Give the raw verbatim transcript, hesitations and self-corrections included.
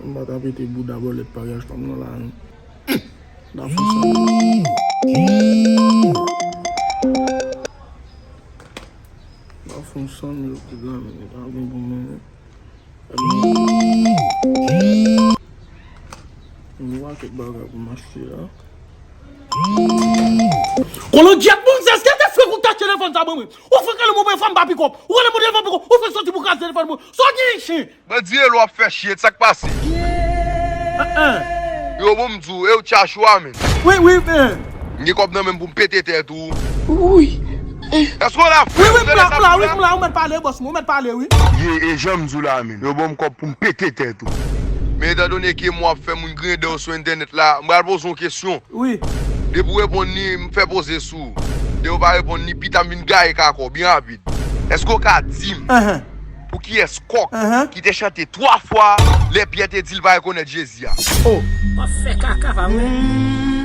M pa ka pete bouda bòlèt paryaj pa m nan la, non. Da fon san. Da fon san mil goud la, men li pa gen pou mwen. Yon pakèt bagay pou m achte la. Kolondyèt, bon, se, se te fre kou tache telefòn sa ban mwen. Ou fre kale mwen, fè m pa pikòp. Ou kale mwen telefòn pikòp. Ou fre soti pou kraze telefòn mwen. Soti isit. Bandi Elo ap fè chye, sa k pase? Yo, bon, m di w, e w tchacho a, men. Wi, wi, men. M gen kòb nan men m pou m pete tèt ou. Wi. Èske w la? Wi, wi, m la, m la, wi, m la, ou mèt pale, bòs mwen, ou mèt pale, wi. Ye, e jan m di w la, men. Yo, bon, m kòb pou m pete tèt ou. Men etandone ke m w ap fè moun griyen dan w sou entènèt la, m pral poze w yon kesyon. Wi. Depi w reponn li, m fè poze sou ou. Depi w pa reponn li, pita m vin gaye kakò byen rapid. Èske w ka di m pou kiyès kòk ki te chante twa fwa lè Pyè te di l pa rekonèt Jezi a? Oh. W ap fè kaka pa mwen.